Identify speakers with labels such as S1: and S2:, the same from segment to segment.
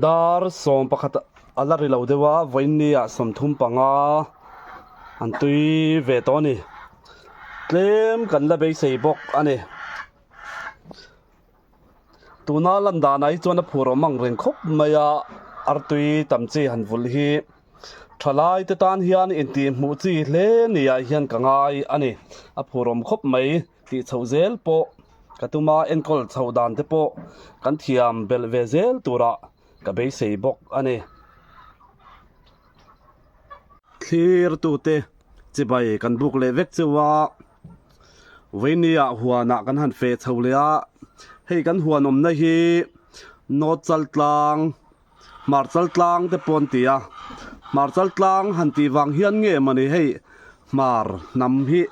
S1: Dar 11 a la ri lo deuh a, vawiin ah 35 an tui ve tawh a ni. Tlem kan la beisei bawk a ni. Tuna lan danah hi chuan a phur awm ang reng khawp mai a, artui tam chi han vulh hi thalai te tan hian intih hmuh chi hle niah hian ka ngai a ni. A phur awm khawp mai tih chhoh zel pawh ka tum a, enkawl chhoh dan te pawh kan thiam belh ve zel turah ka beisei bawk a ni. Thlir tute chibai kan buk leh vek cheu a. Veinia huanah kan han feh chho leh a, hei kan huan awmna hi North Chaltlang, Hmar Chaltlang te pawh an ti a, Hmar Chaltlang han tih vang hian nge mawni hei Hmar hnam hi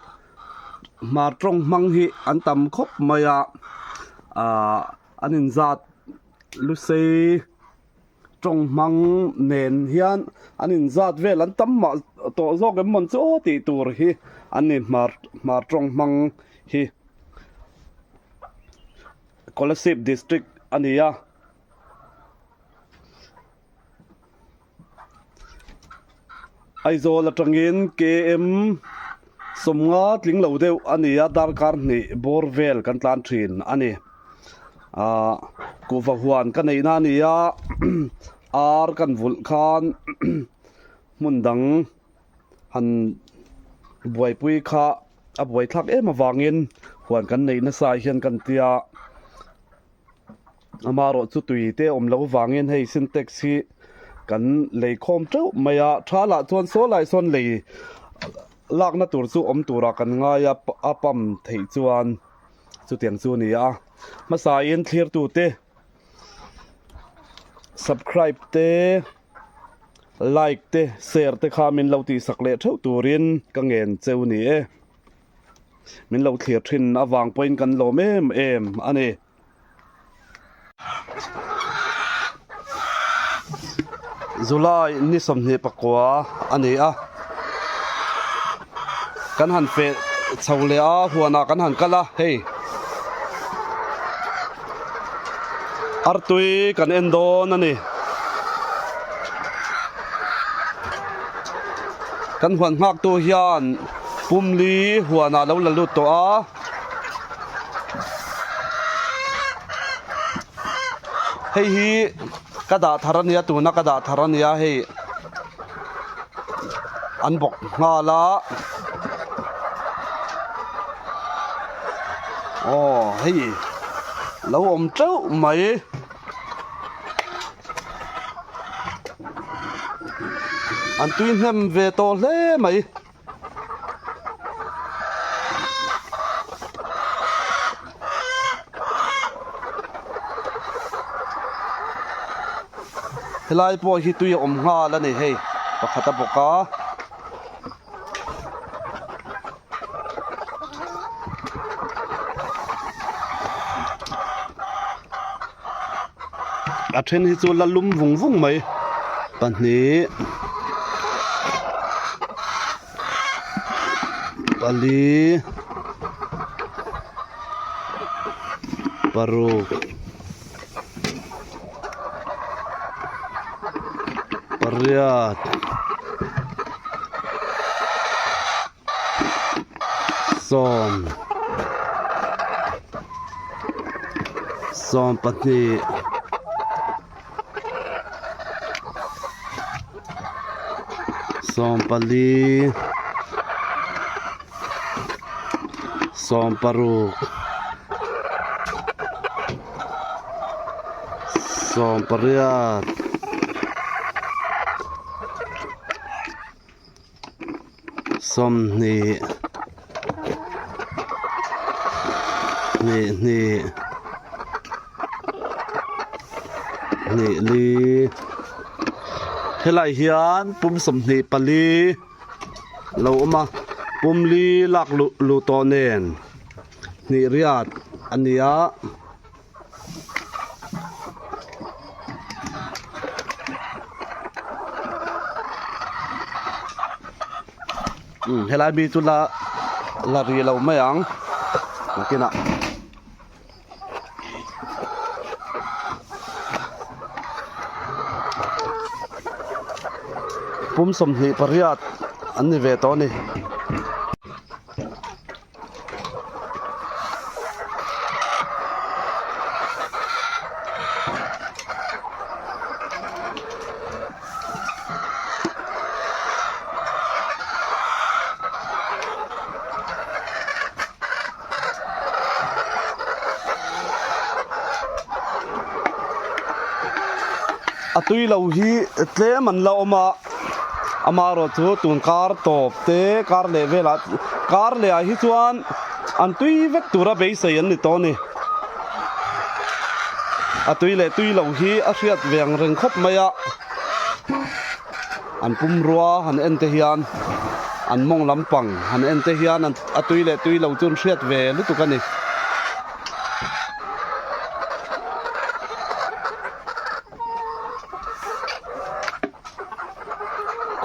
S1: Hmar tawng hmang hi an tam khawp mai a, ahh an inzat lusei. Tawng hmang nen hian an inzat vel an tam mah tawh zawk em mawn chu aw tih tur hi an ni hmar hmar tawng hmang hi Kolasib district a ni a. Aizawl atangin KM 50 tling lo deuh a ni a, darkar hnih bawr vel kan tlan thin a ni. Ahh kuhva huan ka neihna a ni a, ar kan vulh khan hmun dang han buaipui kha a buaithlak em avangin huan kan neih nasa ah hian kan tia. Amaherawh chu tui te awm loh vangin hei sintex hi kan lei khawm teuh mai a, tha lah chuan saw lai sawn lei lakna tur chu awm turah kan ngai a, a pump theih chuan chutiang chu a ni a. Hmasain thlirtute subscribe te like te share te kha min lo tihsak leh theuh turin ka ngen cheu ni e. Min lo thlir thin avang pawhin kan lawm em em a ni. July ni 24 a ni a, kan han feh chho leh a huanah kan han kal a hei artui kan en dawn a ni. Kan huan nghak tu hian pumli huanah lo la lut tawh a. Hei hi ka dah thar a nia tuna ka dah thar a nia hei an bawk nghal a aw hei lo awm teuh mai. An tui hnem ve tawh hle mai. Helai pawh hi tui a awm nghal a ni hei pakhat a bawk a. A then hi chu la lum vung vung mai pahnih pali paruk pariat sawm 12 14 16 18 20 22 24 helai hian pum 24 lo awm a pum li lak luh luh tawh nen hnih riat a ni a. Umm helai mi chu la la ri lo mai ang nakinah. Pum 28 an ni ve tawh a ni. A tui lo hi tlem an la awm a amaherawhchu tun kar tawp te kar leh velah kar leh ah hi chuan an tui vek tura beisei an ni tawh a ni a tui leh tui lo hi a hriat ve ang reng khawp mai a. An pumrua han en te hian an mawng lampang han en te hian a tui leh tui lo chu an hriat ve lutuk a ni.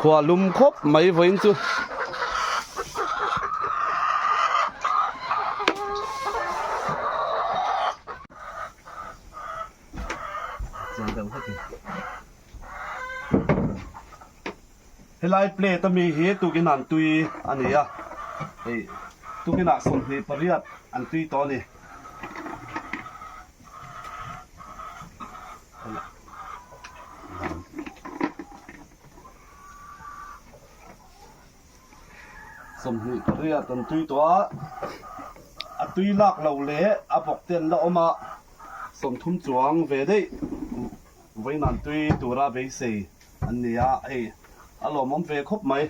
S1: Khua lum khawp mai vawiin chu. Helai plate ami hi tukin an tui a ni a, hei tukinah 28 an tui tawh a ni. 28 an tui tawh a, a tui lak lo leh a bawk te an la awm a, 30 chuang ve daih. Vawinan tui tura beisei an ni a, hei a lawmawm ve khawp mai.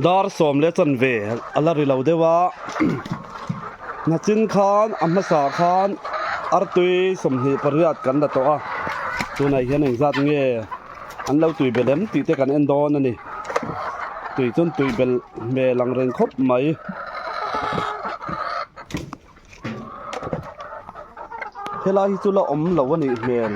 S1: Dar sawm leh chanve a la ri lo deuh a nachin khan a hmasa khan artui 28 kan la tawh a tunah hian engzat nge an lo tui belh em tih te kan en dawn a ni tui chuan tui belh hmel ang reng khawp mai. Helai hi chu la awm lo a nih hmel.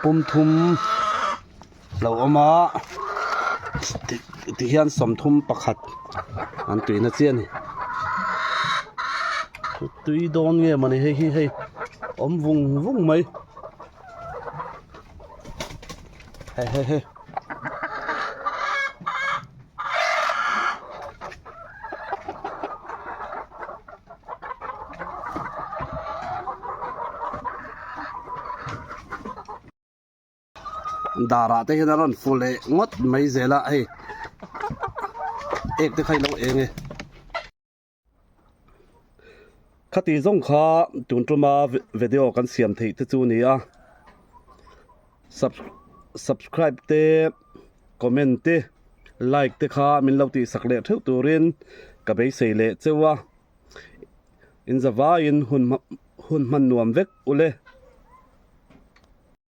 S1: Pum thum lo awm a ti hian 31 an tuina chiah a ni tui dawn nge mawni hei hi hei awm vung vung mai hei hei hei. Darah te hian a rawn fu leh ngawt mai zel a hei ek te kha i lo eng e. Khati zawng kha tun tuma video kan siam theih te chu a ni a subscribe te comment te like te kha min lo tihsak leh theuh turin ka beisei leh cheu a in zavaiin hun hun hman nuam vek ule.